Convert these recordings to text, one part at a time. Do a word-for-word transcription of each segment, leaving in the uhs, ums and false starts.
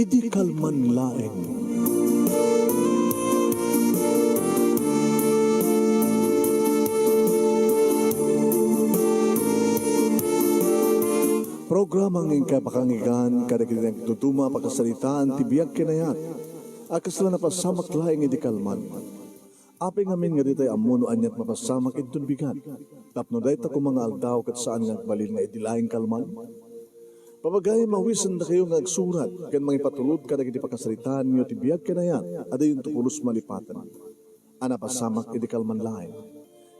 Idi kalman laeng. Programa nga inkay pakangigan kadagiti nagtutuma a pakasaritaan ti biag ken ayat a kasla napasamak laeng idi kalman. Apay ngamin nga ditay ammo no aniat mapasamak inton bigat, tapno dayta koma nga aldaw ket saan nga agbalin nga idi laeng kalman? Papagayam, awisendakayo nga agsurat ken mangipatulod kadagiti pakasaritaanyo ti biag ken ayat a diyonto pulos malipaten a napasamak idi kalman laeng.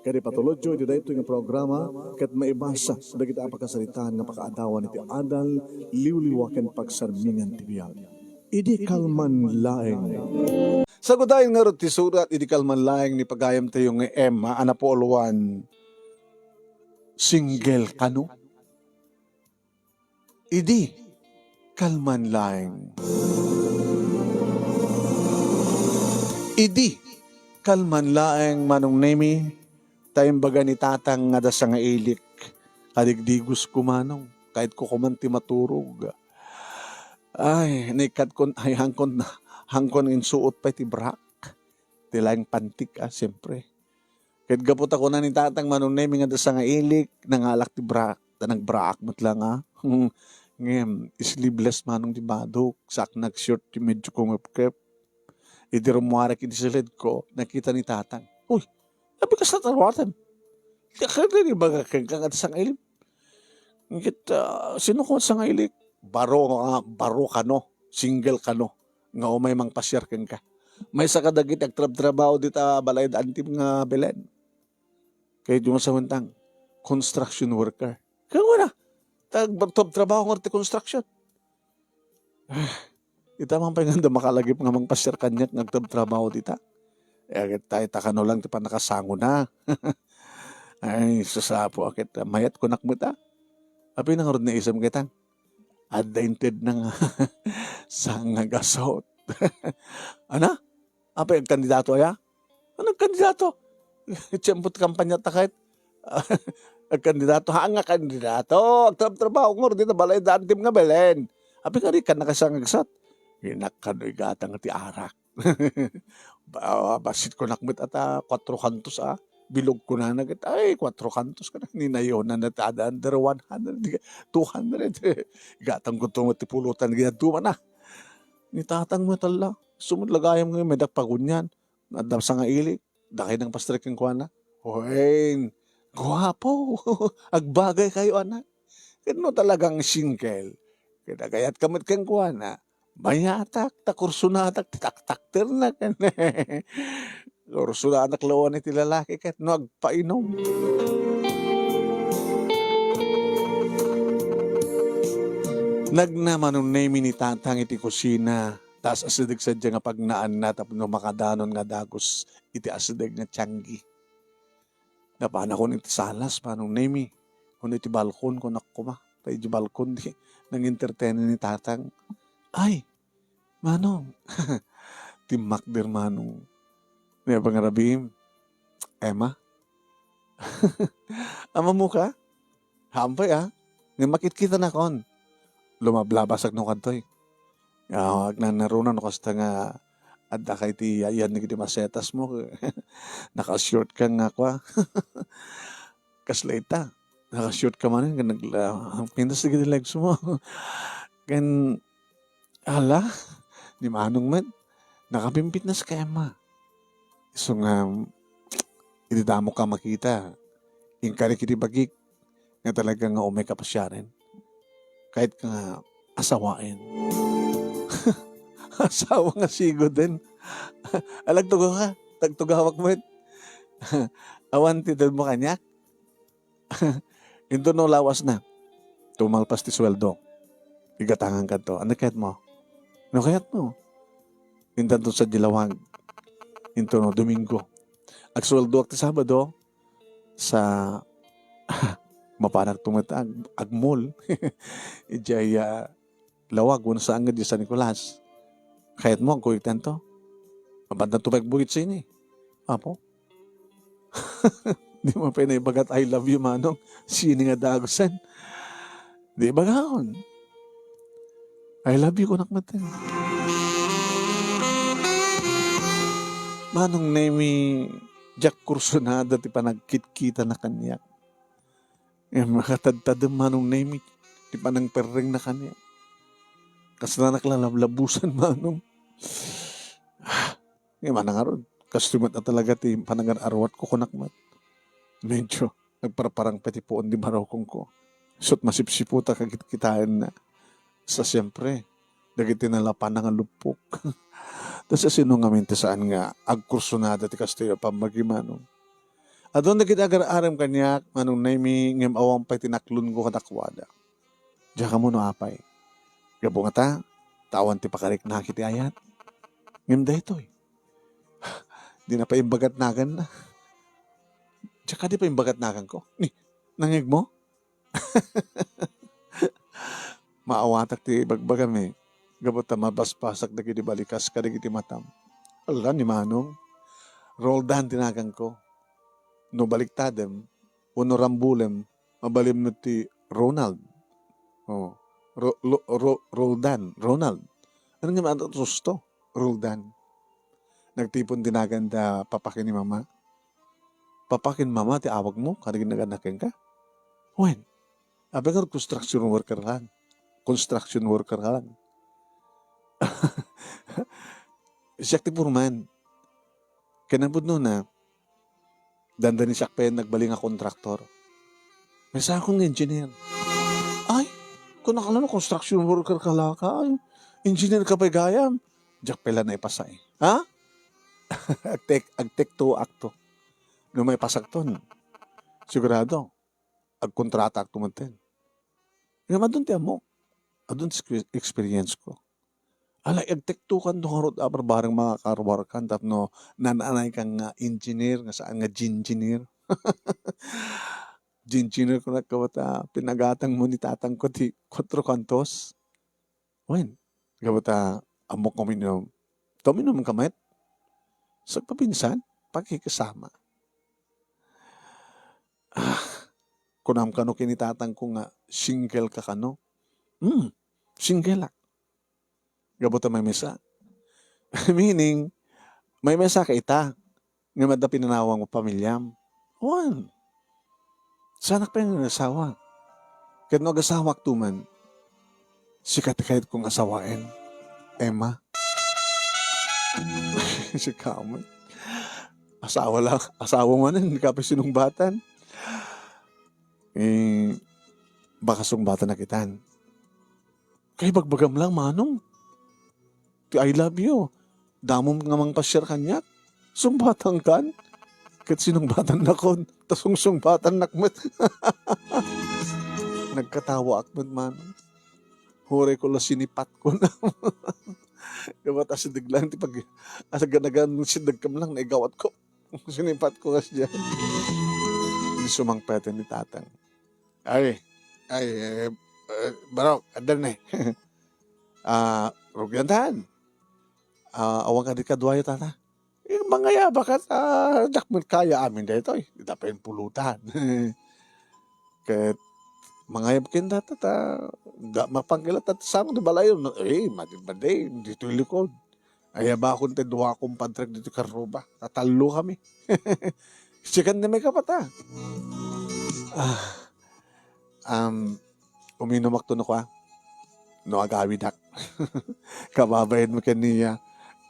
Ket ipatulodyo iti daytoy nga programa ket maibasa dagiti a pakasaritaan nga pakaadawan iti adal, liwliwa ken pagsarmingan ti biag. Idi kalman laeng. Sagudayen ngarud ti surat idi kalman laeng ni pagayamtayo nga Emma a napuuluan, single kano? Idi kalman laeng. Idi kalman laeng, Manong Nemi, ta imbaga ni Tatang nga adda sangailik a digdigosko, Manong. Kayatko koman ti maturog. Ay, naikkatkon, ay, hangkon, hangkon insuot pay ti brak. Ti laeng pantik, ah, siyempre. Ket gapu ta kuna ni Tatang, Manong Nemi, nga adda sangailik, nangalak ti brak, ta nagbraak met la nga. Ngem, sleeveless, Manong, ti badok, sak nag-short ti medyo kumepkep. Idi rummuarek iti siledko, nakita ni Tatang. Uy, abi kasla ti aruatem? Di ka di baga kenka nga adda sangailik? Ngem, ah, sino ko sangailik? Baro nga, baro kano, single kano, nga umay mangpasiar kenka. Maysa kadagiti agtrabtrabaho dita balay da Antim nga Belen. Kay di mo sawentang, construction worker. Kaya wala, tag-, trabtrabaho nga ti construction. Ah, ita man pay nga adda makalagip nga mangpasiar kaniak nga agtrabtrabaho dita. Eh, agit tayo, ta kano lang ti pannakasangona. Ay, susapo, akit, mayat kunak met, ah. Apay na ngarud naisem kita? Adda intedna nga sangagasaw. Ana? Apay, agkandidato aya? Ano agkandidato? Tiyempo ti kampanya ta kayat. Agkandidato, haan nga kandidato. Agtrabtrabaho ngarud dita balay da Antim nga Belen. Apay nga di ka nakasangagasat? Inakkan no igatang ti arak. Ba-, bassit kunak met ata, kuatro kantos, ah. Bilog kunana ket, ay, kuatro kantos kada. Ninayonan na ti ada under one hundred, two hundred. Igatang ko to met ti pulutan, ginaduma na. Ni Tatang met, ala. Sumud lagayam nga may dakpagunyan. Adda sangailik, dakay nang pastor kenkuana. Wen, guapo. Agbagay kayo, anak. Ket no talagang single, ket agayat ka met kenkuana, mayatak, ta kursunatak ti taktakterna ken kursunatak lawan iti lalaki ket no agpainom. Nagna Manong Nemi ni Tatang iti kusina, ta as-asideg sadiay nga pagnaanna tapno makadanon nga dagus iti asideg nga tianggi. Napanakon iti salas, Manong Nemi, wenno iti balkon, kunak koma. Ta iti balkon, di nangintertene ni Tatang. Ay, Manong. Timmakder, Manong. Ni pangarabiim, Emma? Ammoka? Hampay, ah. Ni makitkitanakon. Lumablabas agno kadtoy. Ah, agnanaruna no kasta nga adda kay ti yan, yan iti masetas mo. Naka-short ka nga kwa. Kasla ita. Naka-short ka man, nagla-, ang pintas dagiti legs mo. Ken, ala, ni Manong met, nakapimpitnas ka, Emma. Isu nga, iti damo ka makita, inkari iti bagik, nga talaga nga umay ka pasiaren. Kahit nga asawaen. Asawa nga sigud din. Alagtugaw ka, tagtugawak met. Awan ti dad mo kaniak. Intono lawas na. Tumalpas ti sueldo. Igatangan kadto. Ano kayat mo? Ano kayat mo? Intanto sa dilawag. Intono Domingo. Agsueldoak ti Sabado sa mapanak tumet ag-, agmol. Ijay, ah, lawag, wenno saan nga di San Nicolas. Kayat mo, agkuyog tanto. Mabantan to pagbuhit sini. Apo. Di mo pa naibagat, "I love you, Manong." Sini nga dagusan. Di bagaon. "I love you," kunak met. Manong Nemi, diak kursunada ti panagkitkitana kaniak. Ngem makatadtadem, Manong Nemi, ti panangperrengna kaniak. Kasla naklalablabbusan, Manong. Ah, ngem ania ngarud, kastoy met a talaga ti panagar-arwatko, kunak met. Medyo nagparparang pay ti puon ti barukongko. Isut' masipsiputak a kitkitaenna. Sa siempre, dagiti nalapanna nga luppok. Ta sasino ngamin ti saan nga agkursunada ti kastoy a pammagi, Manong? Adun dagiti agar-arem kaniak, Manong Nemi, ngem awan pay ti naklonko kadakuada. Diak ammo no apay. Gapu ngata, ta awan ti pakariknaki ti ayat. Ngem daytoy, dina pay imbagat naganna. Diak kadi pay imbagat naganko. Ni, nangngegmo? Maawatak ti ibagbagam, eh. Gapu ta mabasbasak dagiti balikas kadagiti matam. Ala ni Manong, Roldan ti naganko. No baliktadem, wenno Rambulem, mabalin met ti Ronald. Oh, Ro-, Lo-, Ro-, Roldan, Ronald. Ania nga maantos to? Roldan. Nagtipon ti nagan da papa ken ni mama. Papa ken mama ti awagmo, kadagiti naganaken ka? Wen, apay nga construction worker lang. Construction worker lang. Siak ti foreman. Kinapudnona, dandani siak pay nagbalin nga kontraktor. Maysaakon nga engineer. Ay, kunakla no construction worker ka la ka, ay, engineer ka pay gayam. Diak pay la naipasa, eh. Ha? Agtek-, agtekto akto. No maipasakton, sigurado, agkontrata akto metten. Ngem adun ti ammok. Adun ti exper-, experience ko. Ala, agtektokan to ngarud a barbareng mga karuarkan tapno naan-anaykan nga engineer nga saan nga gingineer. Gingineer ko na kawata, pinagatang mo ni tatang ko ti kuatro kantos. Wen, gapu ta ammok nga uminom. Ta uminom ka met? Sagpapinsan, pakikasama. Ah, kunam kano ken ni tatang ko nga single ka kano? Hmm, single ak. Gapu ta maymisa. Meaning, maymisa ka ita. Ngem adda pinanawang a pamiliam. Wen. Saanak pay nga asawa. Ket no agasawak to man, sika ti kayat kong asawaen, Emma. Sika man. Asawa lang, asawa manen, kape sinungbatan. Eh, baka sungbatan na kitan. Kaibagbagam lang, Manong. Ti I love you. Damom nga mangpasiar kaniak. Sungbatankan? Ket sinungbatannakon, ta sungsungbatannak met. Nagkatawaak met, Manong. Uray ko la sinipatko na. Gapu ta sideg lang ti pag-, aganagan, sidegkam lang, naigawatko. Sinipatko kasdiay. Ni sumangpet ni tatang. Ay, ay, eh, eh, barok, addan ni. Ah, rugiantan. Ah, awan kadi kaduayo, tata? Eh, mangayabak ket, ah, diak met kaya amin daytoy. Ita pay pulutan. Ket mangayab ken data ta, da, mapangkila ta sango ti balayo. No, eh, madi, madi, ditoy likod. Ayabakon ti dua a kumpadrek ditoy karruba. Tatallo kami. Sikan ni may kapata. Ah, um, uminumak to no kua. No agawidak. Kababain mo ken niya.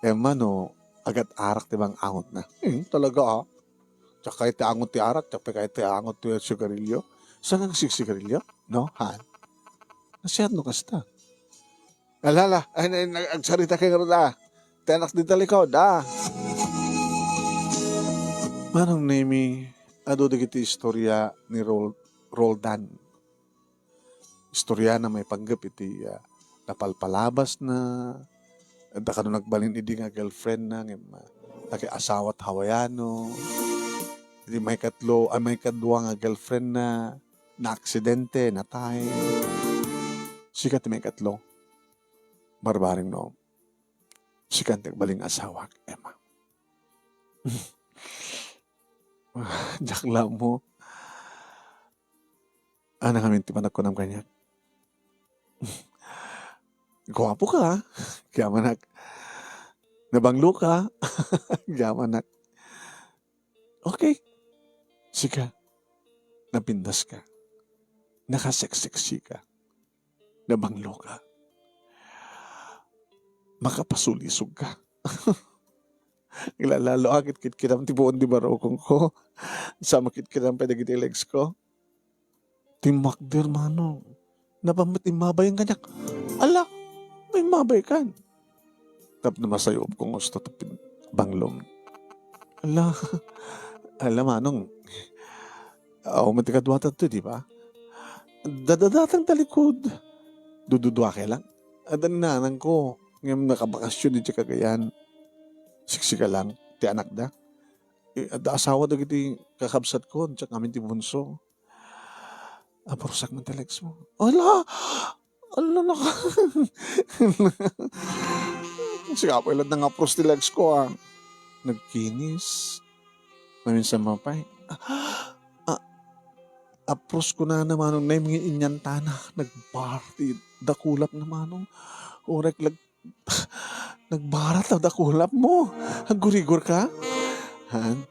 Emma no, agat arak ti bang angot na. Hmm, talaga, ah. Diak kayat ti angot ti arak, diak pay kayat ti angot ti sigarilyo. Saan nga sigsigarilyo? No, han? Nasiat no kasta. Ala, ala, ay, ay, ag-, agsarita kay ngarud, ah. Ti anak dita likod, ah. Manong Nemi, adu dagiti istorya ni Rol-, Roldan. Istoriana maipanggep iti, ah, napalpalabasna, adda kano nagbalin idi nga girlfriendna, ngem, ah, nakiasawa't Hawaiano. Iti maikatlo, ay, maikadua nga girlfriendna, naaksidente, natay. Sika ti maikatlo. Barbareng no. Sika ti agbalin nga asawak, Emma. Diak la ammo. Ania ngamin ti panagkunam kaniak? Guapo ka, ah. Kaya manak. Nabanglo ka? Yaman, nak. Okay. Sika, napintas ka. Nakaseksiksi ka. Nabanglo ka. Makapasulisog ka. Ilalalo akit kitkitam ti buon di barukong ko. Sa makitkitam pay dagiti legs ko. Timmakder, manong. Napan met immabayen kaniak. Ala, no immabay kan. Tapno masayop ko nga usto ti pin-, banglom. Ala, ala, manong. Aw, met ti kaduatan to, di ba? Dadadatang talikod. Dududua kay lang. Adda ni nanang ko, ngem nakabakasyon iti Cagayan. Siksika lang, ti anakda. Eh, adda asawa dagiti kakabsat ko, diak ngamin ti bunso. Aprusak man ti legs mo. Ala! Ala, naka-, sika pay latta nga aprus ti legs ko, ah. Nagkinis. Maminsan man pay. Ah, aprus kunana, manong, nay, mga inyantana. Nagbar ti dakulap na, manong. Orek lag-, nagbarat ti dakulap mo. Aggurigor ka? Han?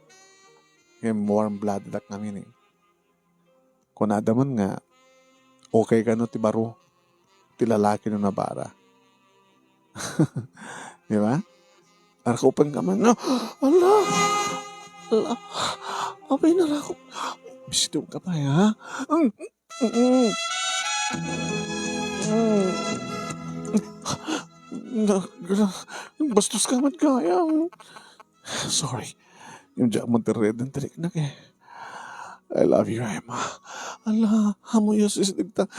Ngem warm-blooded ak ngamin, eh. Kunada man nga, okay kano ti baro, ti lalaki no nabara. Di ba? Arakupen ka man, no? Ala! Ala! Apay, narakop. Bisiton ka pa, ha? Mm, mm, mm. Na-, na-, bastos ka man kaya. Sorry. Yung diak man ti reden ti riknak, eh. I love you, Emma. Ala, amo, yes, is nagta-,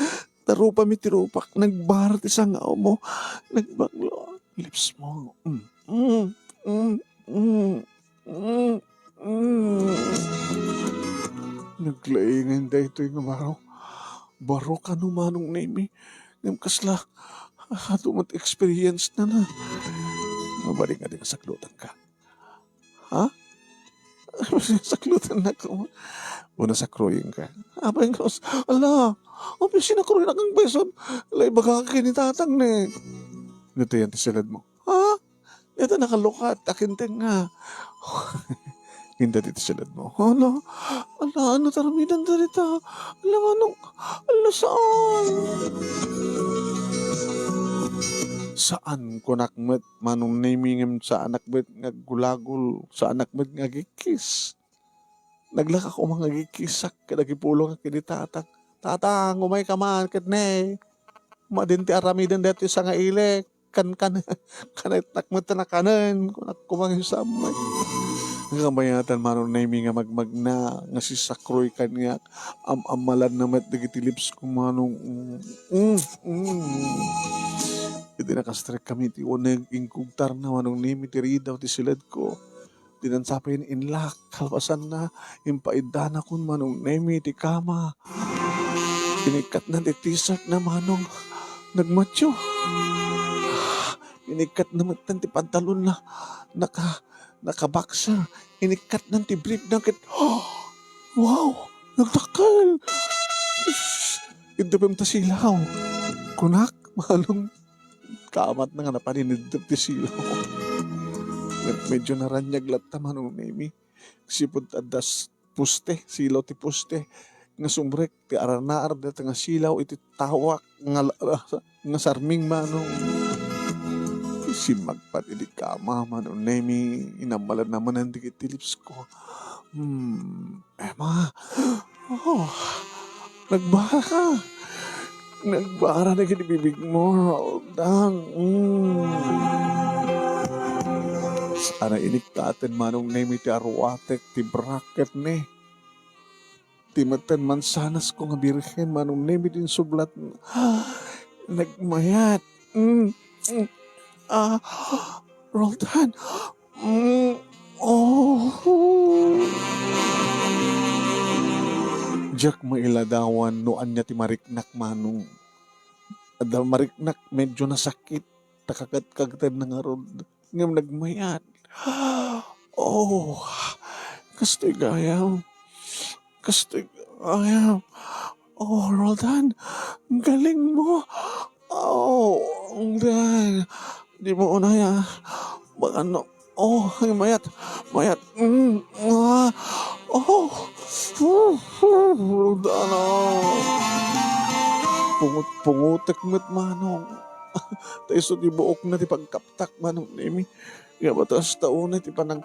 tarupami ti rupak. Nagbar ti sangaw mo. Nagbanglo. Lips mo. Mm, mm, mm, mm, mm, mm. Naglaingan daytoy nga baro. Baro kano, Manong Nemi. Ngem kasla, adu met experience na na. Mabalin nga di nga saklutan ka. Ha? Saklutan na ko. Una, sakruyen ka. Apay, Diyos. Ala, apay, sinakruy na kang beso. Ala, ibaga ka ni tatang, ne. Dito yan, ti silad mo. Ha? Dito nakalukat, akin tenga. Inda dito silad mo. Ala, ala, ano taramidan ta dita? Ala, manong, ala, saan? Saan, kunak met, Manong Nemi, ngem saanak met nga aggulagul, saanak met nga agikis. Naglaka koma nga agikisak ket agipulongak ken ni tatang. Tatang, umayka man ket ne. Madin ti aramiden daytoy sangailik. Kan, kan, kanetnak met ti nakanen. Kunak koma nga sammay. Nga kabayatan, Manong Nemi, nga magmagna, nga sisakroy kaniak. Am-ammalanna met dagiti lips ko, Manong. Mm, mm, mm. Iti nakastrek kami ti uneg, inkugtarna, Manong Nemi, ti ridaw ti siledko. Dinan sa pay inlak, kalpasanna, impaiddanakon, Manong Nemi, ti kama. Inikkatna ti t-shirt na, Manong. Nagmatyo. Inikkatna met ti pantalon na. Naka-, naka-boxer. Inikkatna ti brief na ket, wow! Nagdakkel! Isu, idda pay met ti silaw. Kunak, Manong. Kamatna nga napan inidep ti silaw. Medyo naraniag latta, Manong Nemi. Sipud adda s-, poste, silaw ti poste. Nga sumrek ti aranaar dayta nga silaw iti tawak nga la-, nga sarming, Manong. Simmagpat idi kama, Manong Nemi, inammalanna manen dagiti lips ko. Hmm. Emma, oh, nagbara ka. Nagbara dagiti bibig mo, Roldan. Mm. Sana inikkaten, Manong Nemi, ti aruatek, ti bracket ni. Ti metten mansanas ko nga birhen, Manong Nemi, din sublat. Nagmayat. Mm. Mm. Ah, Roldan. Mm, oh. Diak mailadawan no ania ti mariknak, Manong. Adda mariknak, medyo nasakit. Takagat-kagatenna ngarud. Ngem nagmayat. Oh, kastoy gayam. Kastoy gayam. Oh, Roldan, ang galing mo. Oh, Roldan, di mo unaya. Baka no, oh, ay, mayat, mayat. Mm, ah, oh, oh, oh, dana. Pungot-pungotek met, Manong. Ta isu ti buokna ti pagkaptak, Manong Nemi. Nga batas ta unay ti panang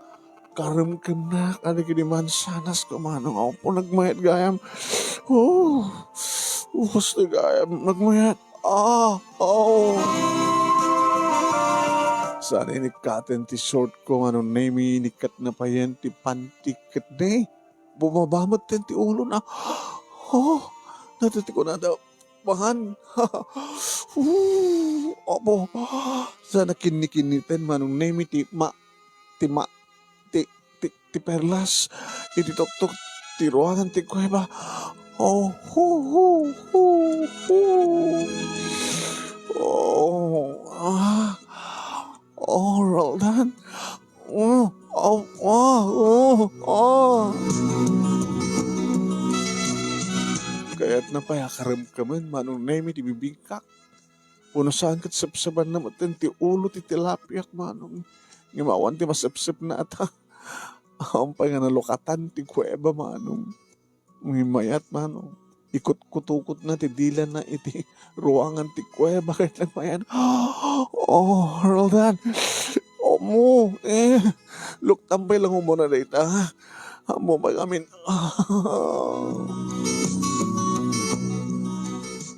karemkemnak, adi kidi mansanas ko, Manong. Apo, nagmayat gayam. Oh, ubos ti gayam, nagmayat. Ah, oh. Saan inikkaten ti short ko, Manong Nemi, inikkatna payen ti panti ket ne. Bumaba met ten ti ulona. Oh, natati ko na da, pangan. Uh, apo. Saan a kinni-kinniten, Manong Nemi, ti ma-, ti ma-, ti, ti, ti perlas iti tuktok ti ruangan ti kuweba. Oh, hu, hu, hu, hu. Oh, ah. Oh, Roldan. Oh, oh, oh, oh. Kayatna pay a karemkemen, Manong Nemi, ti bibingkak. Puno saan ket sepsebanna met ti ulo ti tilapiak, Manong. Ngem awan ti masepsepna ata. Awan pay nga nalukatan ti kuweba, Manong. Ngem mayat, Manong. Ikutkutukotna ti dilana iti ruangan ti kuweba ket nagmayan. Oh, Roldan. Omo, eh. Luktan pay lang umuna dayta. Ammo pay ngamin.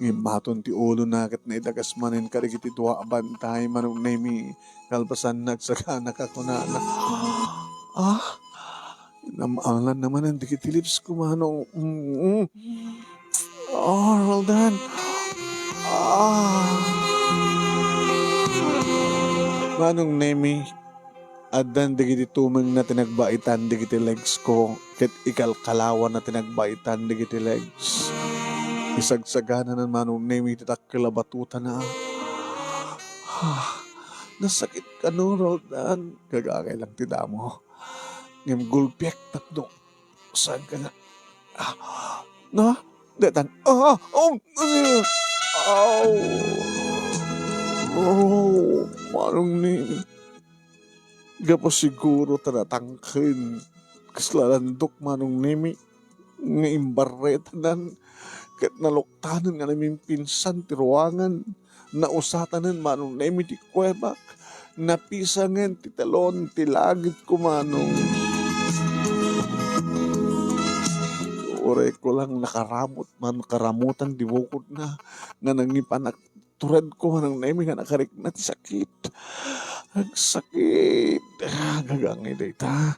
Ngem maton ti ulona ket naidagas manen kadagiti dua a bantay, Manong Nemi. Kalpasanna, agsagana ka kunana. Ah? Nam-angan na manen dagiti lips ko, Manong. Mm. Oh, Roldan. Ah. Manong Nemi, addan dagiti tumengna ti nagbaitan dagiti legs ko, ket ikalkalawanna ti nagbaitan dagiti legs. Isagsagananan, Manong Nemi, ti dakkel a batutana. Ah, nasakit kano, Roldan. Gagangay lang ti damo. Ngem gulpiek tapno saan ka na. Ah, na? Detan. Ah, oh, ah, aw. Oh, Manong Nemi. Gapu siguro ta natangken. Kasla landok, Manong Nemi. Nga imbarretanan. Ket naluktanen nga namimpinsan ti ruangan. Nausatanen, Manong Nemi, ti kuwebak. Napisangen ti talon ti langit ko, Manong. Uray ko lang nakaramot, man-, karamotan ti bukodna nga nangipanak. Tured ko, Manong Nemi, nga nakarikna ti sakit. Agsakit. Ah, gagangay dayta.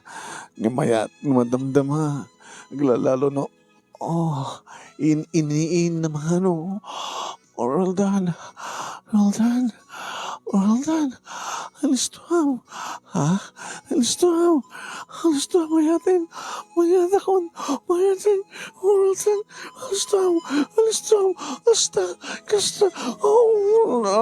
Nga mayat, nga madamdama. Aglalalo no, Oh, in-, iniin na mano. Roldan, Roldan, Roldan, alistuam. Ha? Alistuam. Alistuam, mayaten. Mayatakon. Mayaten. Roldan, alistuam. Alistuam. Kasta, kasta. Oh, no, no.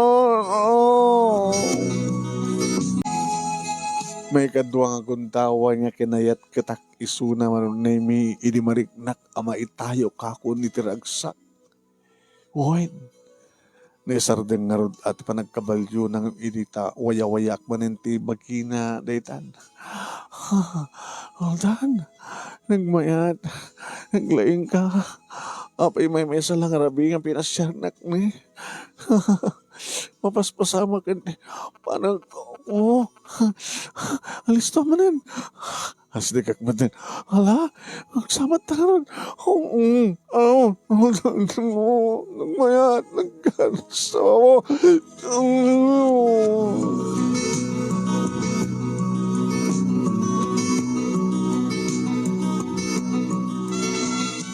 Maikadua nga gundaway nga kinayat ketak isuna, Manong Nemi, idi mariknak a maitayo kakon iti ragsak. Wen, naisardeng ngarud a ti panagkabalio nang idi ta wayawayaak manen ti bagina daytan. Roldan, nagmayat, naglaingka. Apay maymaysa lang a rabii nga pinasiarnak ni. Mapaspasamak ken panag-, oh, alisto manen. Asdikak met. Hala, agsamat ta ngarud. Oo, aw, nagmayat, nagkansa.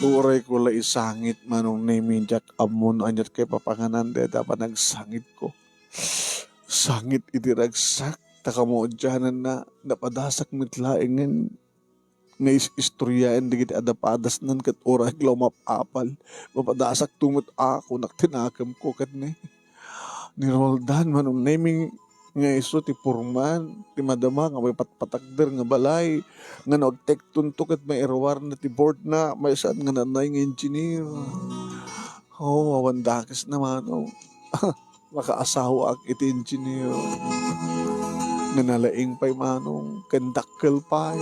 Uray ko la isangit, Manong Nemi, diak ammo no aniat kaipapanganan dayta panagsangitko. Sangit iti ragsak, ta kamaudiananna, napadasak met laengen nga is-, istoryaen dagiti adda padasnan ket uray la umap-apal, mapadasakto met a kunak ti nakemko ket ni, ni Roldan, Manong Nemi, nga isu ti foreman ti madama nga maipatpatakder nga balay, nga no agtektonto ket mairuarna ti boardna, maysa nga nanay nga engineer. Oh, awan dakesna, Manong. Makaasawaak iti engineer. nga nalaing pay, Manong, ken dakkel pay.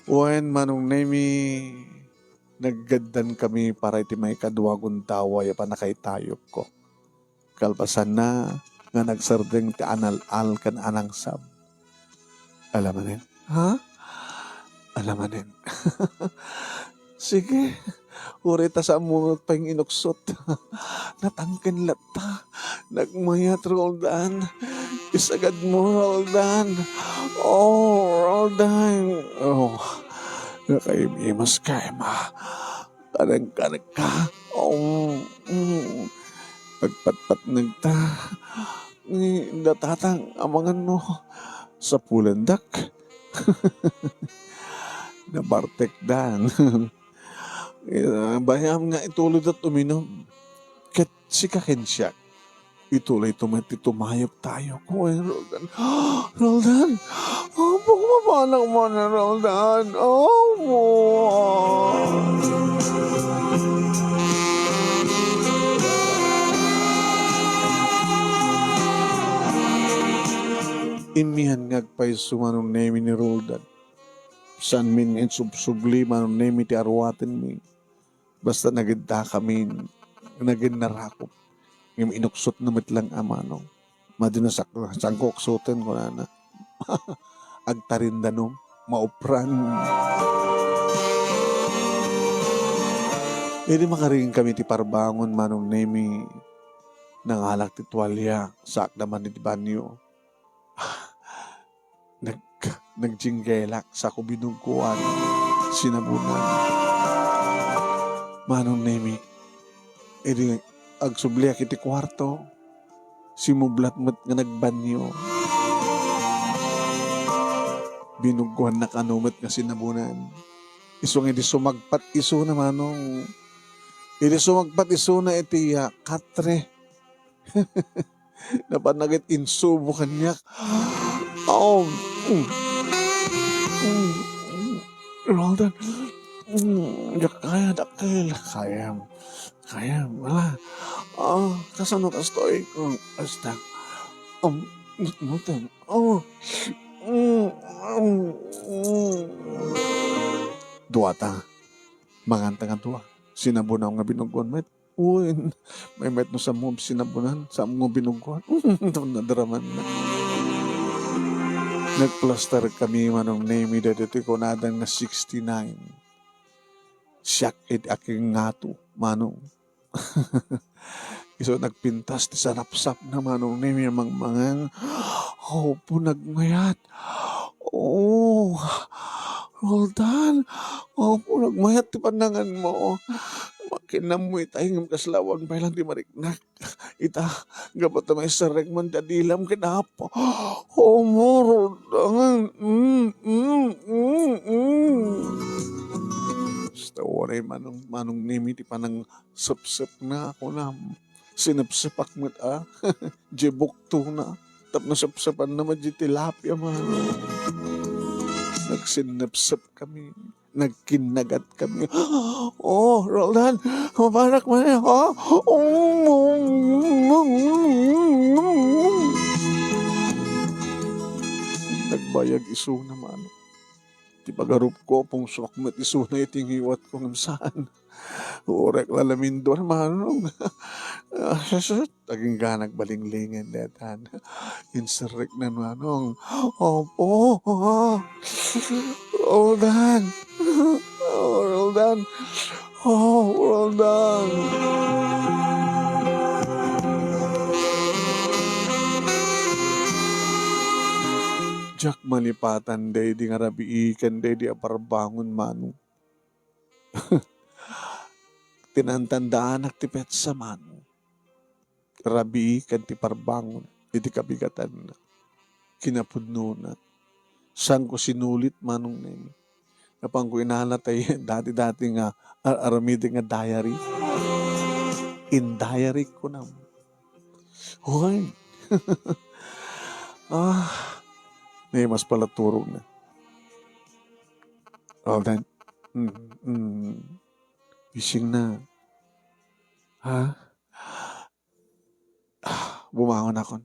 Wen, Manong Nemi, naggaddankami para iti maikadua a gundaway a pannakaitayokko. Kalpasanna nga nagsardeng ti anal-al ken anangsab. Alamanen. Ha? Alamanen. Sige. Uray ta saanmo pay nga inuksot. Natangken latta. Nagmayat, Roldan. Isagad mo, Roldan. Oh, Roldan. Oh. Nakaim-imas ka, Emma. Kanagkanak ka. Oh. Mm. Agpatpatneg ta. Ni datata nga amangan mo. Sapulandak. Nabartekdan. Eh, bayam nga ituloyda uminum. Ket sika ken siak, ituloyto met ti tumayop tayo. Kuya Roldan. Roldan! Apo, mapanak mo na, Roldan. Apo! Immian nga agpayso, Manong Nemi, ni Roldan. Saanmin nga insubsubli, Manong Nemi, ti aruatenmi. Basta nagidda kami, nagin narakop. Ngem inuksotna met lang a, Manong. Madina sak-, saanko uksoten, kunana. Agtarindanum, maupran. Idi makaringkami ti parbangon, Manong Nemi, nangalak ti tualia, saakda man iti banyo. Nag-, nagjinggelak, sako binuggoan, sinabunan. Manong Nemi, idi agsubliak iti kuarto, simublat met nga nagbanyo. Binuggoanna kano met nga sinabunan. Isu nga idi sumagpat isuna, Manong. Idi sumagpat isuna iti, ah, katre. Napan na ket insubo kaniak. Oh, mm. Mm, mm. Roldan. Mm, diak kaya, dakkel. Kayam. Kayam, wala. Ah, kasano kastoy? Mm, basta. Um, nutnuten. Oh. Mm, mm, mm. Duata. Manganta nga dua. Sinabunaw nga binuggoan met. Uy, maymayat no saanmo sinabunan, saanmo binuggoan. Nadaraman na. Nagplaster kami, Manong Nemi, daytoy kunadan nga sixty-nine. Siak iti akingngato, Manong. Isu nagpintas ti sarapsap na, Manong Nemi, a mangmangan. Apo, nagmayat. Oh, Roldan, apo, nagmayat ti pannanganmo. Makinammo itay ngem kasla awan pay lang ti mariknak. Ita, gapu ta maiserrek man ti adilam ken Apo. Apo, Roldan. Mm, mm, mm, mm. Basta uray Manong, Manong Nemi ti panang sepsep na, kunam. Sinepsepak met a. Diay buktona. Tapno sepsepanna met diay tilapia, Manong. Nagsinnepsep kami. Nagkinnagat kami. Oh, Roldan, mapanak man, ha? Nagbayag isuna, Manong. Ti pagarupko, pungsuak met isuna iti ngiwatko ngem saan. Uray lalamindon, Manong. Ah, sus, agingga nagbalinglingen daytan. Inserrekna, Manong. Apo. Roldan. Oh, Roldan. Oh, Roldan. Diak malipatan daydi nga rabiiken daydi a parbangon, Manong. Tinantandaanak ti petsa, Manong. Rabii ken ti parbangon iti kabigatanna. Kinapudnona, saanko sinulit, Manong Nemi. Napanko inala tay dati-dati nga ar-, aramiden nga diary. In diary, kunam. Hoy! Ah, Nemi, mas palaturog na. Roldan. Mm, mm. Gising na. Ha? Ah, bumangon akon.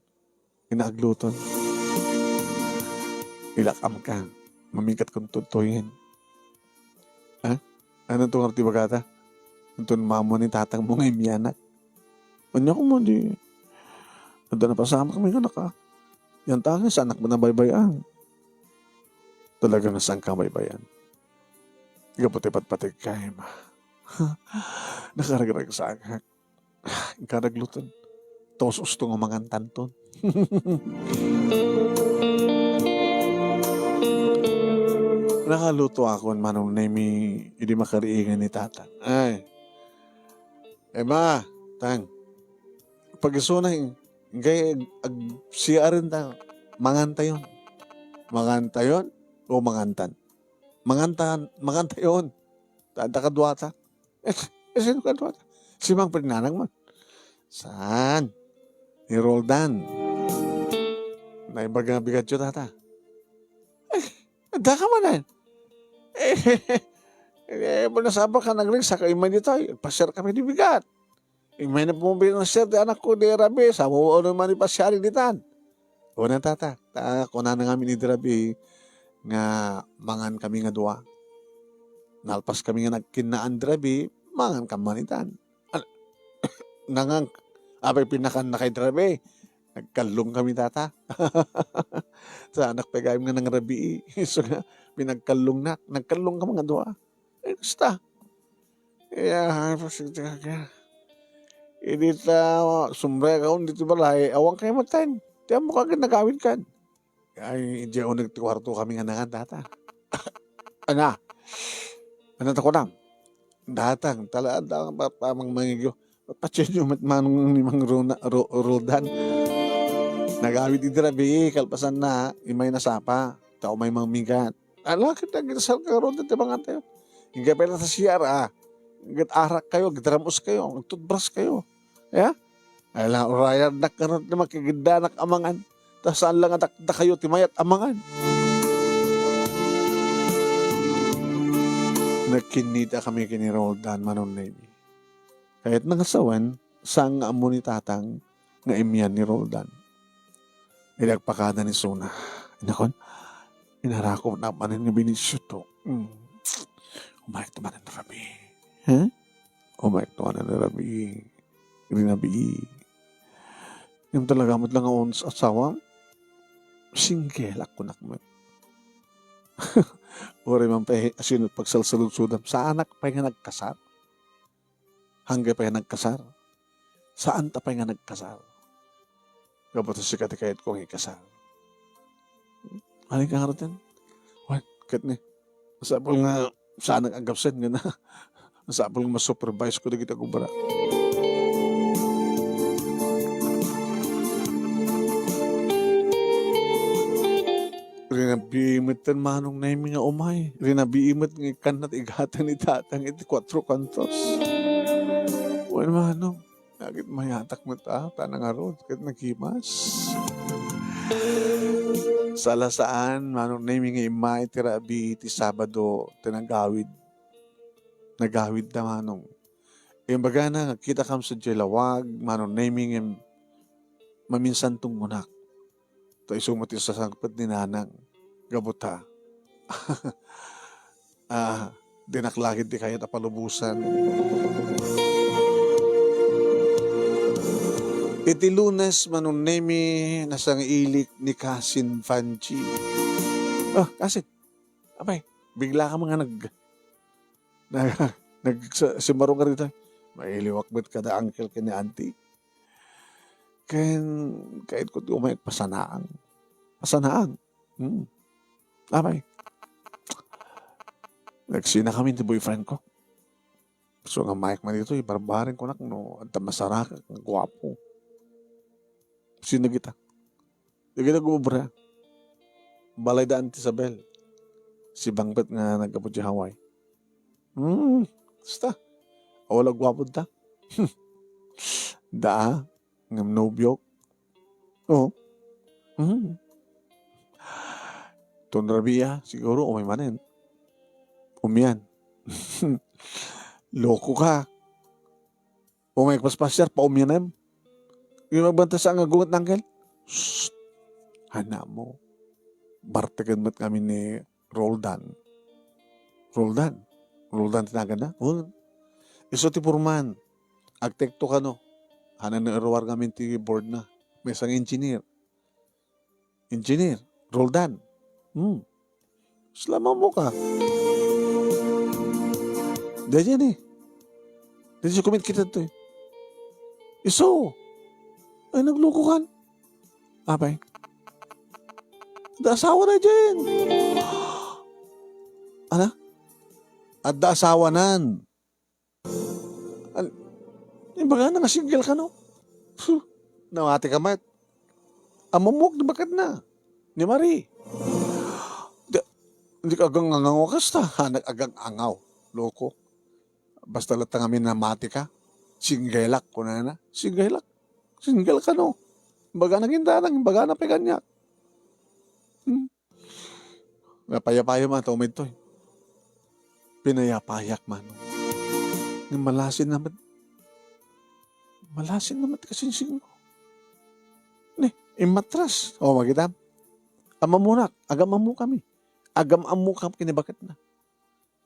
Ina agluton. Ilak-amka. Mamingkatkon tuttuyen. Ha? Ania ti ngarud ti bagata? Inton maammo ni tatangmo nga immianak. Ania koma di, adda napasamak kami nga naka. Yan tangis, saanak met a baybay-an. Talaga nga saanka baybay-an. Gapu ti patpategka, Emma. Nakaragragsakak. Inka agluton. Ta us-usto nga mangantanton. Nakalutoakon, Manong Nemi, idi makariingan ni Tatang. Ay. Emma, Tang. Pag-isuna, inggay ag-, ag-, C R ta. Mangantayon. Mangantayon o mangantan? Mangantan, mangantayon. Ta, ta kaduata. Eh, eh, sino kaduata? Si Mang Fernandang man. Saan? Ni Roldan. Naimbag nga bigatyo, tata. Eh, adda ka man, eh. Eh, eh, nasapa ka nagring sa kaimay ditoy. Pasiar kami di bigat. Imay na pumabinasiar ti anakko, di Rabi, sa mo ano man ipasiari ditan. Una, tata, ta, kunana ngamin ni Rabi nga mangan kami nga dua. Nalpas kami nga nagkinnaan di Rabi, mangan kami man itan. An-, nangan, apay pinakan na kay Rabi? Nagkallong kami, tata. Sa anak pay gayam nga nang Rabi, so nga, pinagkallong na, nagkallong kami nga dua. Ay, kasta. Iya, ay, pasigti ka kaya. Idi ta, sumre ka, undi ti balay, awan kayo matan. Ti amo ka, ginagawid kan. Ay, idiya uneg ti kwarto kami nga nangan, tata. Ana? Ana ta kunam? Datang, talaan ta ang pamang mangigyo. Patsyonyo met manong ni Mang Rona, Ro-, Roldan. Nagawid idi Rabi, kalpasan na, imay nasapa. Ta umay mangmigat. Ala, ket agdasal ka ngarud, ti mangan tayo. Inggay pay ta C R, ah. Ket arak kayo, ket ramos kayo, ket toothbrush kayo. Ya? Ala, urayadnak ngarud ti makigiddanak a mangan. Ta saan lang a dakdakayo ti mayat a mangan. Nagkinnita kami ken ni Roldan, Manong Nemi. Kayatna nga sawen, saan nga ammo ni Tatang nga immian ni Roldan. Idi agpakada ni Suna. Inakon, inarakop na manen nga binisyo to. Mm. Umayek to manen Rabi. Ha? Umayek to manen Rabi. Rinabi. Yung talaga met lang nga ons-, asawa, single ako nak met. Uray man pay, sino pagsalsaludsodam, saanak pay nga nagkasar? Hanggay pay nagkasar? Saan ta pay nga nagkasar? Gapu ta sika ti kayatko nga ikasar. Alin ka ngarud? Wen, ket ni, masapul nga saan nga agabsent nga na. Masapul nga masupervise ko dagiti agubra. Rinabii met ten Manong Nemi nga umay. Rinabii met nga ikkanna ti igatan ni Tatang iti Cuatro Cantos. Wen, Manong, agid mayatak met a, ta nangarud ket nagimas. Sala saan, Manong Nemi, nga immay ti rabii ti Sabado, ti nagawid. Nagawid ta, Manong. Imbagana nga agkitakam sadiay lawag, Manong Nemi, ngem maminsan tunggonak. Ta isu met ti sasangpet ni Nanang. Gapu ta. Ah, dinak la ketdi kayat a palubosan. Iti Lunes, Manong Nemi, nasangailik ni Kasin Fanchi. Ah, Kasin. Apay, bigla ka mga nag-, nag-, nag-, sa-, simaro ka rito. Mailiwak met kada uncle ken ni auntie. Ken, kayatko ti umay pasanaang. Pasanaang. Hmm. Apay. Nagsina kami ti boyfriend ko. So, nga mayek man dito, ibarbaring ko nak, no, adda masarakak, nga guapo. Sino kita? Dagiti nag-uubra. Balay da Auntie Isabel. Si Bangpet nga naggapu ti Hawaii. Hmm, basta. Awan la guapo da. Da, ngem nobio. Oo. Hmm. Ton rabia, siguro, umay manen. Umian. Loko ka. O nga agpaspasiar, paumianem. Yung magbanta sa nga gunget ni Uncle. Shh! Hanamo. Barteken met ngamin ni Roldan. Roldan? Roldan ti naganna? Oo. Isu ti foreman. Agtekto kano. Haanna nga iruar ngamin ti board na. Maysa nga engineer. Engineer, Roldan. Hmm. Salamat mo ka. Daydiay ni. Daydiay kumit kita to eh. Isu. Ay, nagluko kan. Apay. Adda asawa na dyan. Ana? Adda asawa nan. An-, imbagana nga single kano? Phew, namati ka met. Ammok ni baketna. Ni Marie. Di, di ka agang-angaw kasta. Ha, nag-agang-angaw. Loko. Basta latta ngamin namati ka. Singgelak, kunana. Singgelak. Single kano? Imbagana kintatang, imbagana pay kaniak. Hmm. Napayapayam a, ta umay toy. Pinayapayak, Manong. Ngem malasin na met. Malasin na met kasinsingo. Ni, immatras. O, makitam. Ammamonak, agam-ammokami. Agam-ammokami ken ni baketna.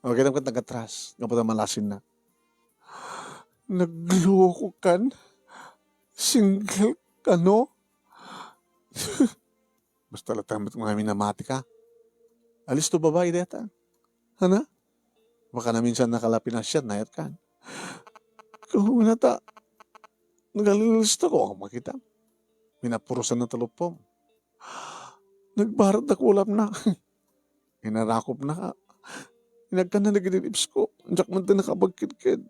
O, makitam ket nagatras. Gapu ta malasin na. Nagluko kan? Single kano? Basta latta met ngamin namati ka. Alisto babai dayta. Ana? Baka naminsan nakala pinasiar, nayat kan. Kuna ta, nagalilisto ko, makitam. Pinapurusan na ti lupom. Nagbarat da kulapna. Inarakopna ka. Inagkan na dagiti lips ko. Diak man ti nakabagkidkid.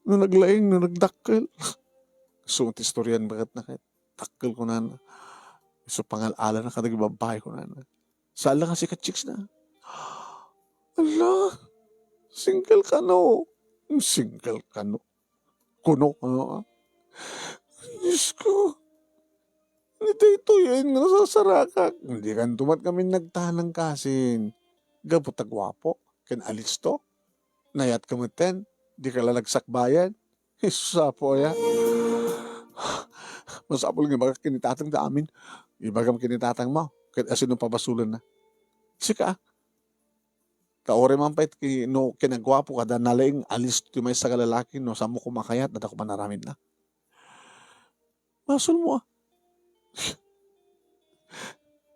No naglaing, no nagdakkel. Isu ti istorian baketna ket. Dakkel kunana. Isu pangal-alana kadagiti babbai kunana. Saan la nga sikat chicks na. Ala, single kano. Single kano. Kuno, kuno, ah. Diyos ko. Ni daytoy nga nasasarakak. Dikanto met ngamin nagtanang kasin. Gapu ta guapo. Ken alisto. Nayat ka metten. Dika la nagsakbayan. Jesus, apo aya. Masapul nga ibagak ken ni tatang ti amin. Ibagam ken ni tatang mo. Ket asino pabasolenna. Sika, ah. Ta uray man pay ti no kinaguapo kada nalaing, alisto ti maysa nga lalaki, no saanmo koma kayat, adda koma aramidna. Basolmo, ah.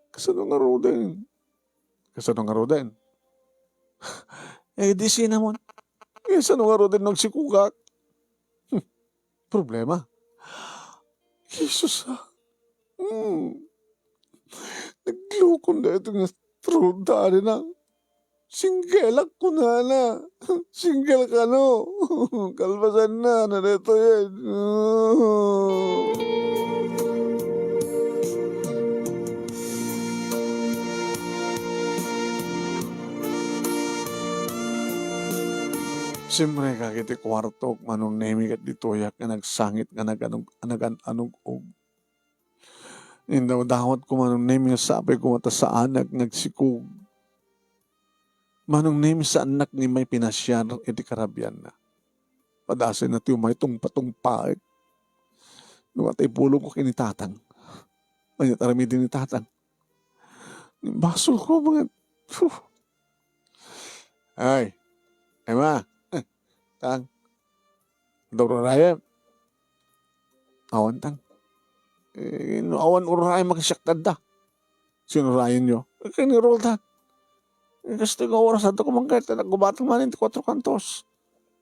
Kasano ngaruden? Kasano ngaruden? Eh, di cinnamon. Kasano ngaruden no agsikogak? Hmm. Problema. Jesus, ah. Hmm. Naglukon daytoy nga Roldan, ah. Singgelak kunana. Single kano. Kalpasanna, na daytoyen. Simrekak iti kuartok, Manong Nemi, ket ditoyak nga nagsangit nga naganog-, nagan-anug-og. Indawdawat ko, Manong Nemi, nga sapay koma ta saanak nga agsikog. Manong Nemi, saannak nga immay pinasiar iti karabianna. Padasenna ti umay tungpatungpaek. No, ata ipulongko ken ni tatang. Ania ti aramiden ni tatang? Basol ko, mga, phew. Ay, Emma, eh, tang, adda ururayem? Awan, tang. Eh, no awan ururayem, makasiak tadda. Sino urayenyo? Eh, ken ni Roldan. Eh, kastoy nga oras, adda ko man kayat, naggubatang manen ti Cuatro Cantos.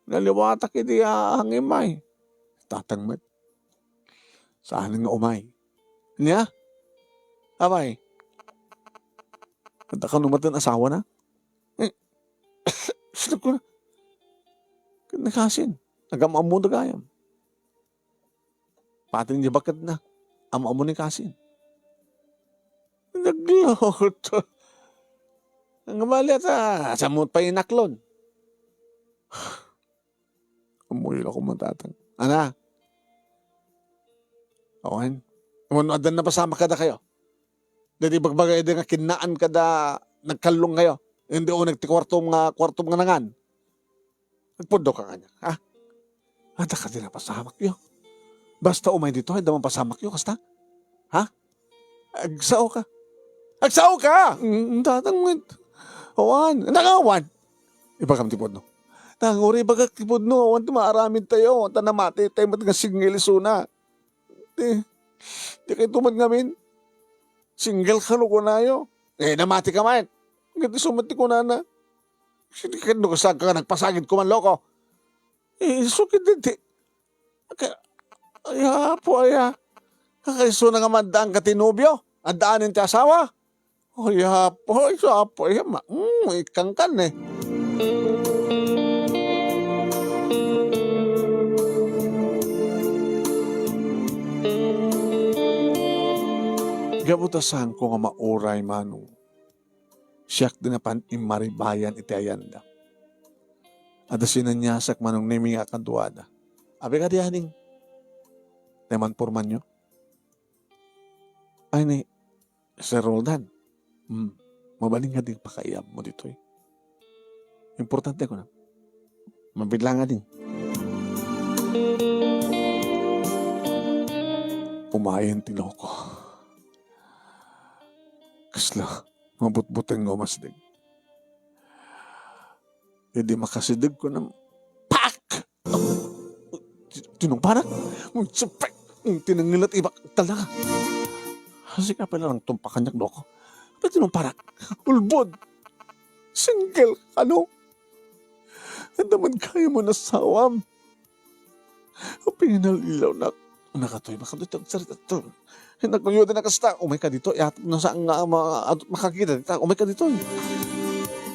Naliwatak idi, ah, hangimay. Tatang met. Saan nga umay? Nia? Apay? Adda kano met ti asawana? Eh, sino ko na? Ken ni kasin. Agam-ammo da gayam. Pati ni baketna. Am-ammo ni kasin. Nagluto. Ang bali ata, samot pa inaklon. Ammoyo la koma tatang. Ana? Awan. Awan, addan napasamak kadakayo. Daydi bagbaga idi nga kinnaan kada nagkallong kayo. Hindi o nagti kuartom nga, kuartom nga nangan. Nagpudno ka kanya, ha? Adda kadi napasamakyo. Basta umay dito, adda mapasamakyo, kasta? Ha? Agsaoka. Agsaoka! Mm, tatang met. Awan. Nangawan. Ibagam ti pudno. Tanguri, ibagak ti pudno. Awan ti maaramidtayo. Ta namati tayo met nga single isuna. Ti, ti kayto met ngamin. Single kano kunayo. Eh, namati ka man. Ket isu met ti kunana. Sino ket no kasagka nga nagpasagid ko man, loko? Eh, isu ket di, di. Ka-, ay, apo, ay, ah. Kakaisuna nga maddaanka ti nobio? Addaanen ti asawa? Ay, apo, ay, apo, ay, ma-, mm, ikangkan, eh. Gapu ta saanko nga mauray, Manong. Siak ti napan immaribayan iti ayanda. Adda sinaniasak, Manong Nemi, nga kaduada. Abi kadi, ading? Ti manpormanyo? Ay, ni Sir Roldan. Hmm. Mabalin nga di pakaiyabmo ditoy. Importante ko na. Mabit lang nga din. Umayen ti loko. Kasla, mabutbuteng nga umasdeg. Idi makasideg ko ng pak! Ti-, tinumparak? Uy, siyempre, tinangilat ibak talaga. Sige, pala lang tumpakan niya, loko. Pero tinumparak. Ulbod. Single, ano? Ang damag kaya mo na sawam. Pinalilaw na. Nakatoy, makatoy, tag sarita to. Nagkuyo din na kasta. Umay ka dito, yat, nasa nga, ma-, at makakita dita. Umay ka dito.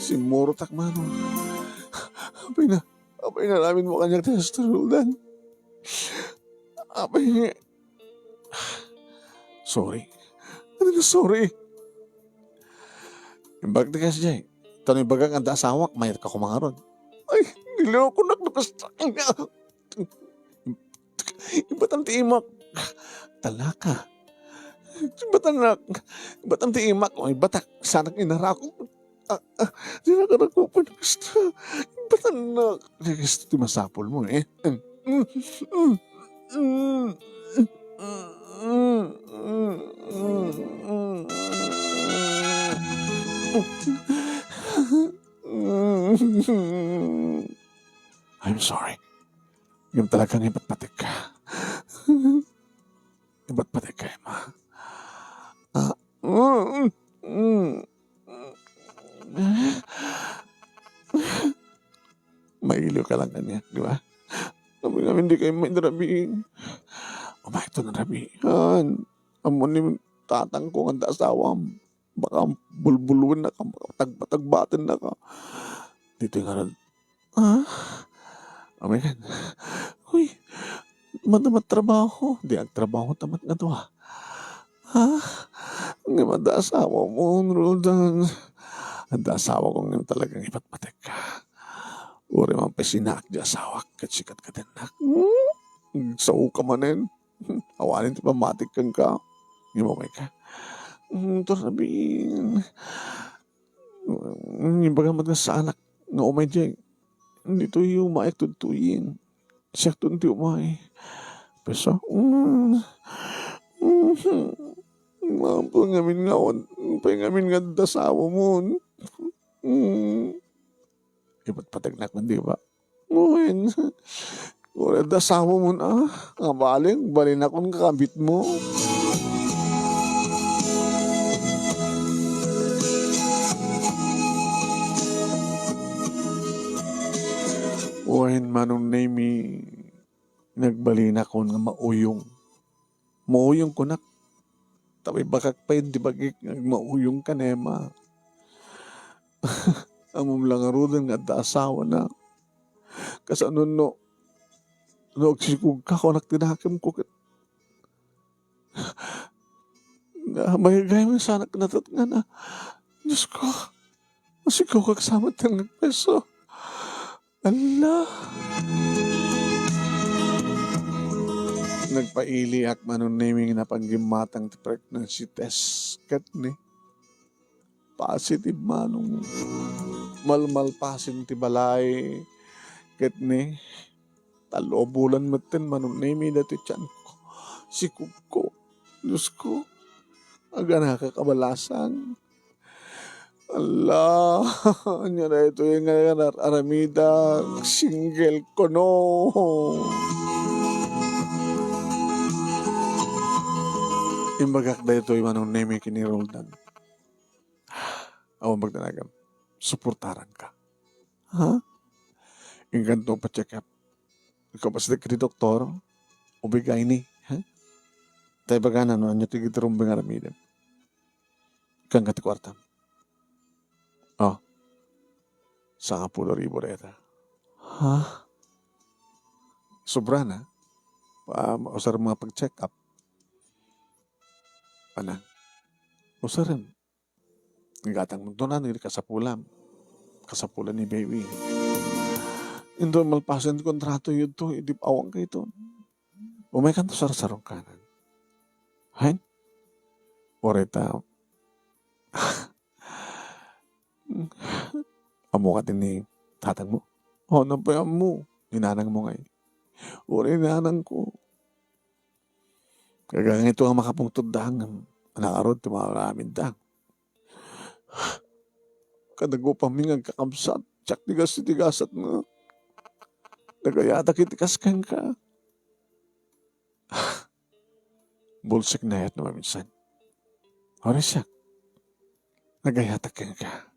Simuro tak, Manong. Apay na, apay na namin mo kanya, Testo Roldan. Apay ni, sorry. Ano na sorry? Imbag ti kas, Jay. Tano ibaga nga da asawak, mayat ka kumangaron. Ay, niloko na, nakas-, ibatam ti imak. Talaka. Ibatam na, ibatam ti imak. O, ibatak, sanak inarakot. Ah, ah, di na ka nagpupunista. Ba't ang na-, gusto ti masapul mo, eh? Mm, mm, mm, mm, mm, mm, mm. I'm sorry. Ngem talagang ipatpatik ka. Ibat pa di kay ma. Ah, mm, mm. Mailiw ka lang kaniak, di ba? Sabi nga, hindi kayo may narabiin. O, bakit ito narabian? Amo ni tatang ko nga asawam. Baka bulbulwen na ka, baka tagbatagbaten na ka. Dito nga rin, ah? Oh my God. Uy, madama trabaho. Di agtrabaho tamat nga to, ah. Ha? Nga mada asawa mo, Roldan. Adda asawa ko nga talagang ipatpatek ka. Uri man pa sinaak di asawak, kat sikat ka din, nak. Hmm? Sao ka manen? Awanen ti pammatik kenka. Ngem umay ka. Mm, Tornabin. Mm, ibaga met nga saanak nga umay diay. Ditoy umayak tudtuyen. Siak ton ti umay. Pesa. Mm. Mm. Maampo ngamin nga on. Pay ngamin nga adda asawa mo. Mm. Ipatpategnak man, di ba? Wen, wen adda asawa mo na, nga balik, balinakon kakabit mo. Wen, Manong Nemi, nagbalinakon nga mauyong. Mauyong kunak. Tapay bakak pay ti bagik nga agmauyong ka, Nema. Ammom la ngaruden nga adda asawana. Kasano no, no agsikog ka, kunak ti nakemko ket nga mayagayam nga sanak natatngan a. Diosko, masikog ka sa met nga agpeso. Ala! Nagpailiak, Manong Nemi, nga napanggimmatang ti pregnancy test ket ni positive, Manong. Malmalpasen ti balay ket ni tallo a bulan metten, Manong Nemi, daytoy tianko. Sikogko. Diosko. Aganakak a balasang. Ala, ania daytoy nga ar-, aramida, single ko, no? Imbagak daytoy, Manong Nemi, ken ni Roldan. Awan pagdanagam, suportaran ka. Ha? Inkanto pa-check up. Ikaw pa sida kadi doktor? Ubigay ni, ha? Tay bagana no, ania ti gitirumbeng aramidem. Kangka ti kuartam. Oh. Sangapulo ribu dayta. Ha? Sobra na. Ah, usar mga pag-check up. Ana? Usarem. Gatang mo to na, ni kasapulam. Kasapulan ni baby. Indo malpasen ti kontrato yun to, idi awan kayo to. Umay kan to sarsarong kanan. Hen? Orita. Amo ka din ni tatang mo? Oh, napay amo. Ni nanang mo ngay. Uri nanang ko. Kagangay to nga makapungtod da nga anak arod ti mga aramid da. Kadagupami nga agkakabsat, diak tigas ti tigasat nga. Nagayatak iti kas kenka. Bulsek nayat no maminsan. Uri siak. Nagayatak kenka.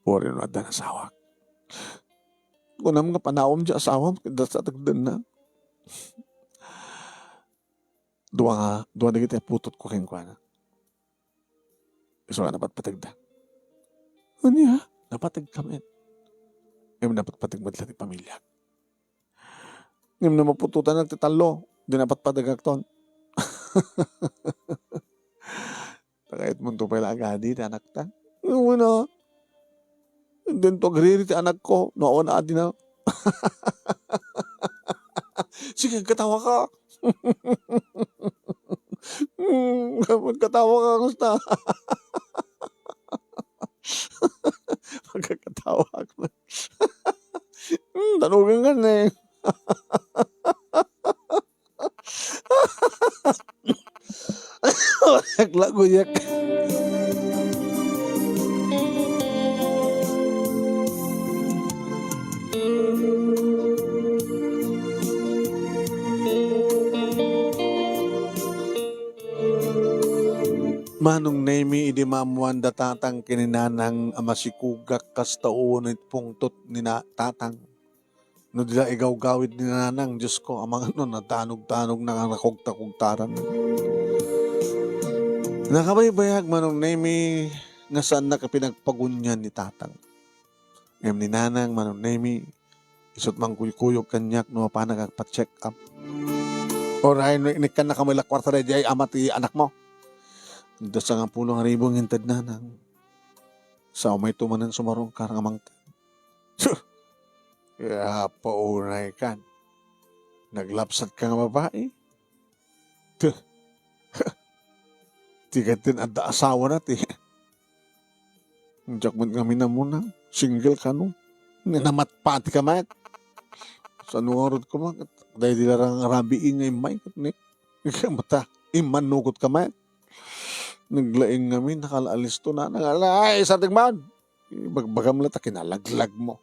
Uri no adda nasawak. Kunam nga panawam ti asawam, ket dasa tagdenna. Dua nga, dua dagiti putotko kenkuana. Isu nga napatpategda. Ania? Napateg kami. Ngem napatpateg met la ti pamiliak. Ngem no maputotanak ti tallo, di napatpategakton. Takayatmonto pay la agadi ti anakta. Ngem na, dento agriri ti anakko, no awan adina. Sige, katawa ka. Hmm, katawa ka, kasta. Pagkakatawa ka. Hmm, tanugan ka na eh. Yak la guyak. Manong Nemi, idi maammoan da tatang ken ni nanang a masikogak kas tao no iti pungtot ni na-, tatang. No di la igawgawid ni nanang, Diosko, amangan no nadanogdanogna nga nakugtakugtaran. Nakabaybayag, Manong Nemi, nga saannak a pinagpagunyan ni tatang. Ngem ni nanang, Manong Nemi, isut' mangkuykuyog kaniak no mapanak agpa-check up. Uray no inikkannaka met la kuarta daydiay ama ti anakmo. Adda sangapulo nga ribu nga inted nanang. Sao mayto manen sumarungkar nga mangted. Sus! Kaya paunay kan. Naglapsat ka nga babai. Tuh. Ti katin adda asawa na ti. Diak met ngamin amuna. Single kano. Nga namatpati ka met. Saan nga rod ko mak-, dahil dilarang rabii nga imay kat ni. Mata, immanugot ka met. Naglaing ngamin, nakalaalisto na. Nangala, ay, sarting man. Ibagbagam la ta kinalaglag mo.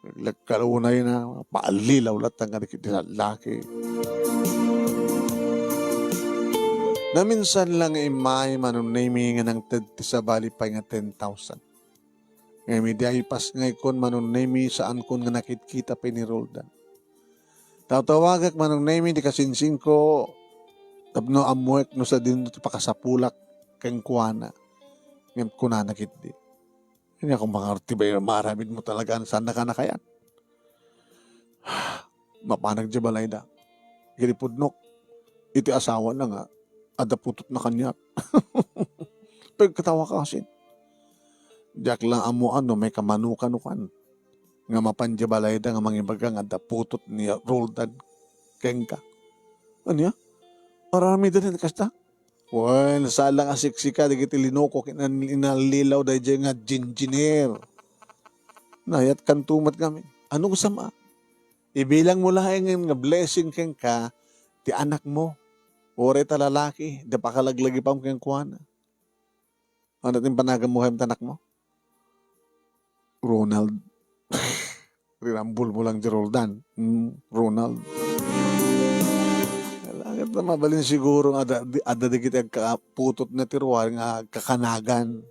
Naglag ka unay na, paallilaw la ta nga di-, di nalaki. Naminsan lang imay, Manong Nemi, nga nangted ti sabali pay nga ten thousand. Ngem idi ay pas nga ikon, Manong Nemi, saankon nga nakitkita pay ni Roldan. Tawtawagak, Manong Nemi, ti kasinsingko, tapno ammoek no sadino ti pakasapulak kenkuana. Ngem kunana ketdi, "Ania koma nga ti bay-, maaramid mo talaga, saan na ka nakayat?" Mapanak diay balayda. Iti pudnok, iti asawana nga adda putotna kaniak. Pagkatawa ka kasin. Diak la ammoan no may kamanokan nga mapan diay balayda nga mangibaga nga adda putot ni Roldan kenka. Ania? Aramiden ti kasta? Wen, saan la nga siksika dagiti linuko ken inallilaw daydiay nga engineer. Nayat kanto met ngamin. Ano nga sama? Ibilang mo laeng nga blessing kenka ti anakmo. Uray ta lalaki, da pakalaglagipam kenkuana. Ano ti panaganmo ken ti anakmo? Ronald. Rirambol mo lang di Roldan. Hmm, Ronald. Kailangan na mabalin siguro nga adda, adda dagiti agkaputotna ti ruar nga agkakanagan.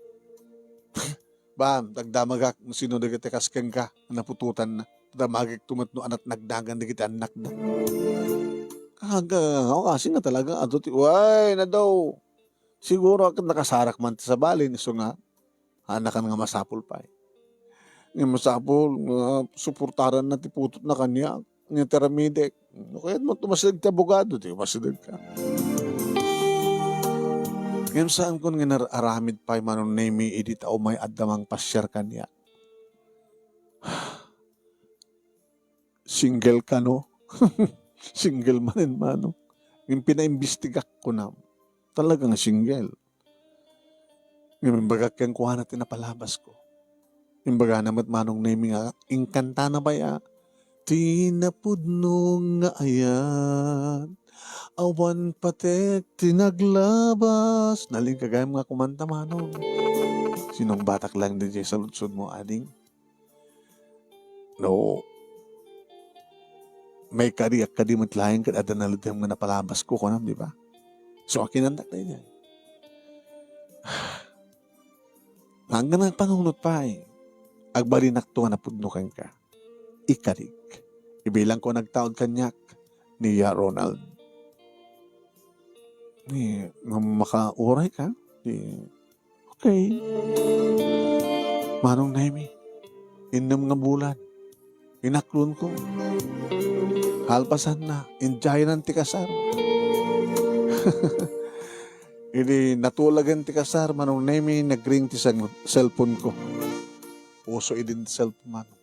Bam, agdamagak no sino dagiti kas kenka nga naputotanna. Damagek to met no anat nagdagan dagiti annakda. Aga, o, kasi nga talaga, adu ti, way, nadaw. Siguro, ket nakasarak man ti sabali, isu nga, anakan nga masapul pay. Nga masapul, nga suportaranna ti putotna kaniak, nga ti aramidek. No kayat mo, tumasideg ti abogado, ti umasideg ka. Ngem saankon nga nar-, aramid pay Manong Nemi idi ta umay adda mangpasiar kaniak. Single ka, no? Single manen, Manong. Ngem pinaimbestigak, kunam. Talagang single. Ngem imbagak kenkuana ti napalabasko. Imbagana met Manong Nemi nga inkantana pay a, "Ti napudno nga ayat, awan patek ti naglabas." Nalingka gayam nga kumanta, Manong. Sinungbatak lang diay saludsodmo, ading. No, maikariak kadi met laeng ket adda naleddem nga napalabasko, kunam, di ba? So, akinantak daydiay. Hanggang nagpanunot pay, agbalinakto nga napudno kenka. Ikarik. Ibilangko nagtaud kaniak ni Ya Ronald. Ni, ma-, makauray ka? Di, okay. Manong Nemi, innem nga bulan, inaklonko. Halpasanna, indiaynan ti kasar. Idi natulagen ti kasar, Manong Nemi, nagring ti sang-, cellphone ko. Puso idin ti cellphone, Manong.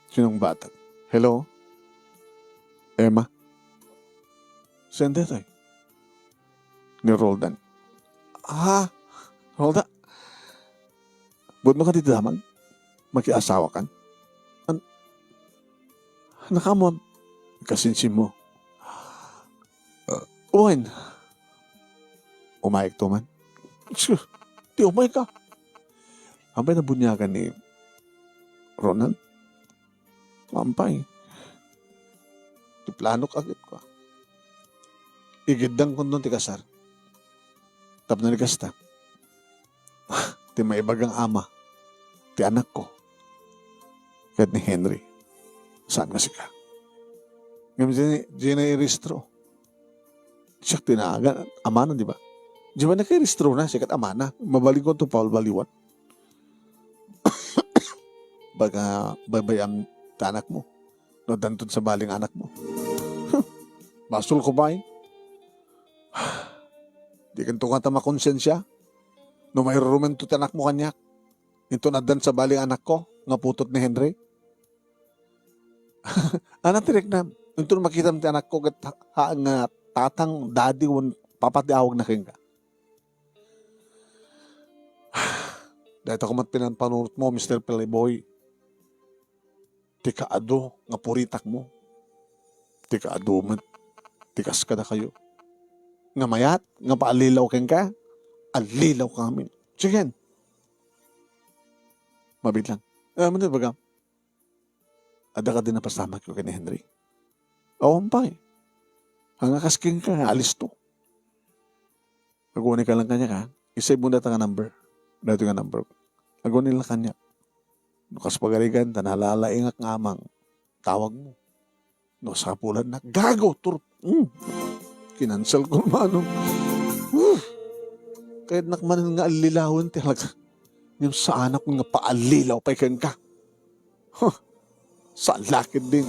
Sinungbatak. Hello? Emma? Saan daytoy? Ni Roldan. Ah, Roldan. Pudno ka dita damag? Makiasawa kan? An-, nakaammo, kasinsin mo. Uh, wen. Umayek to man. Sus, ti umay ka. Apay nabuniagan ni Ronald? Ampay. Ti planok agipko. Igiddang kunton ti kasar. Tapno ni kasta, ti maibagang ama ti anakko ket ni Henry. Saan nga sika? Ngem di, di na iristro. Siak ti naagan, amana, di ba? Di ba nakairistro na, siak ket amana. Mabalinko to, Paul Baliwan. Baga, baybay-am ti anakmo. No, addanto ti sabali nga anakmo. Basol ko pay. Di kanto kata makonsensia. No, mairurumen to ti anakmo kaniak. Inton addan sabali nga anakko, nga putot ni Henry. Ana ti riknam. Inton makitam ti anakko, ket ha-, ha-, nga tatang, daddy, wen papa ti awagna kenka. Dayta koma ti pinampanunotmo, Mister Playboy. Ti kaadu nga puritakmo. Ti kaadu met ti kas kadakayo. Nga mayat, nga paallilaw kenka, allilawka ngamin. Sige. Mabiit lang. Eh, ano ibagam? Adda kadi napasamakyo ken ni Henry? Awan pay. Ania kas kenka, alisto. Aguni ka lang kaniak, ha? I-save mo dayta nga number. Dayta nga number. Aguni lang kaniak. No kas pagarigan, ta nalalaingak nga amang. Tawag mo. No, sapulan na. Gago! Tur-, mm. Kinansel ko, Manong. Woo! Kayatnak manen nga allilawen ti alagsa. Ngem saanak nga paallilaw pay kenka. Huh! Salakid din.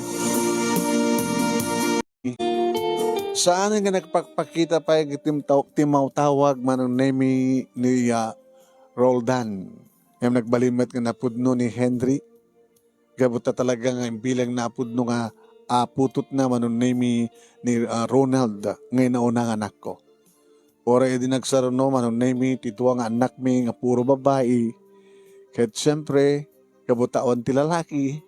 Saan nga nagpakpakita pay iti timtaw-, timawtawag Manong Nemi ni, ah, Roldan. Ngem nagbalin met nga napudno ni Henry. Gapu ta talaga nga imbilang napudno nga, ah, putotna Manong Nemi ni, ah, Ronald nga inauna nga anakko. Uray idi nagsaruno Manong Nemi ti dua nga annakmi nga puro babai. Ket siempre, gapu ta awan ti lalaki,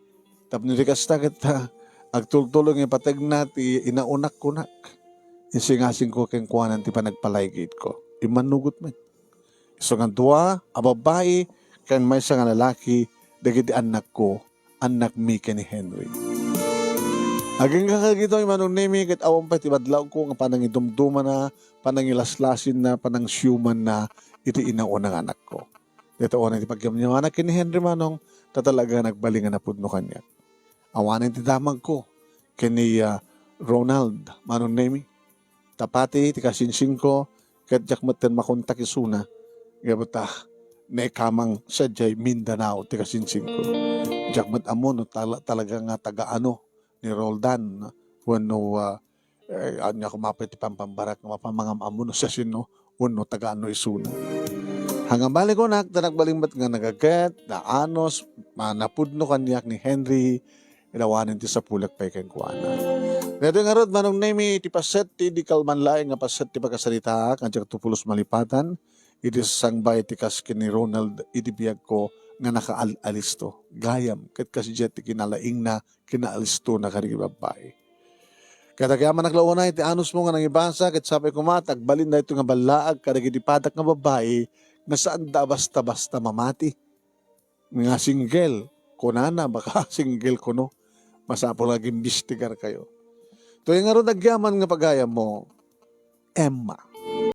tapno di kasta ket, ah, agtultulo nga ipategna ti inaunak kunak. Insingasingko kenkuana ti panagpalaygitko. Immannugot met. Isu nga dua a babbai ken maysa nga lalaki dagiti annakko, annakmi ken ni Henry. Agingga kadagitoy, Manong Nemi, ket awan pay ti badlawko nga panangidumdumana, panangilaslasinna, panangsiumanna iti inauna nga anakko. Dayta unay ti pagyamyamanak ken ni Henry, Manong, ta talaga nagbalin nga napudno kaniak. Awanen ti damagko ken ni, ah, Ronald, Manong Nemi. Ta pati ti kasinsingko, ket diak metten makontak isuna. Gapu ta, naikkamang sadiay Mindanao ti kasinsingko. Diak met ammo no tala-, talaga nga taga-ano ni Roldan wenno, ah, eh, ania koma pay ti pampambarak nga mapamangam-ammo no siasino wenno taga-ano isuna. Hanggang bali kunak, ta nagbalin met nga nagaget, naanus, ma-, napudno kaniak ni Henry, ket awanen ti sapulek pay kenkuana. Daytoy ngarud, Manong Nemi, ti paset ti idi kalman laeng nga paset ti pakasaritaak, nga diakto pulos malipatan, idi sangbay ti kas ken ni Ronald idi biagko nga nakaal-alisto. Gayam, ket kasdiay ti kinalaingna, kinaalistona kadagiti babbai. Ket agyamanak la unay ti anusmo nga nangibasa, ket sapay koma ta agbalin daytoy nga ballaag kadagiti padak nga babbai nga saanda a basta-basta mamati. Nga single, kunana, baka single kuno. Masapul nga agimbestigarkayo. Toy ngarud agyaman nga pagayammo, Emma.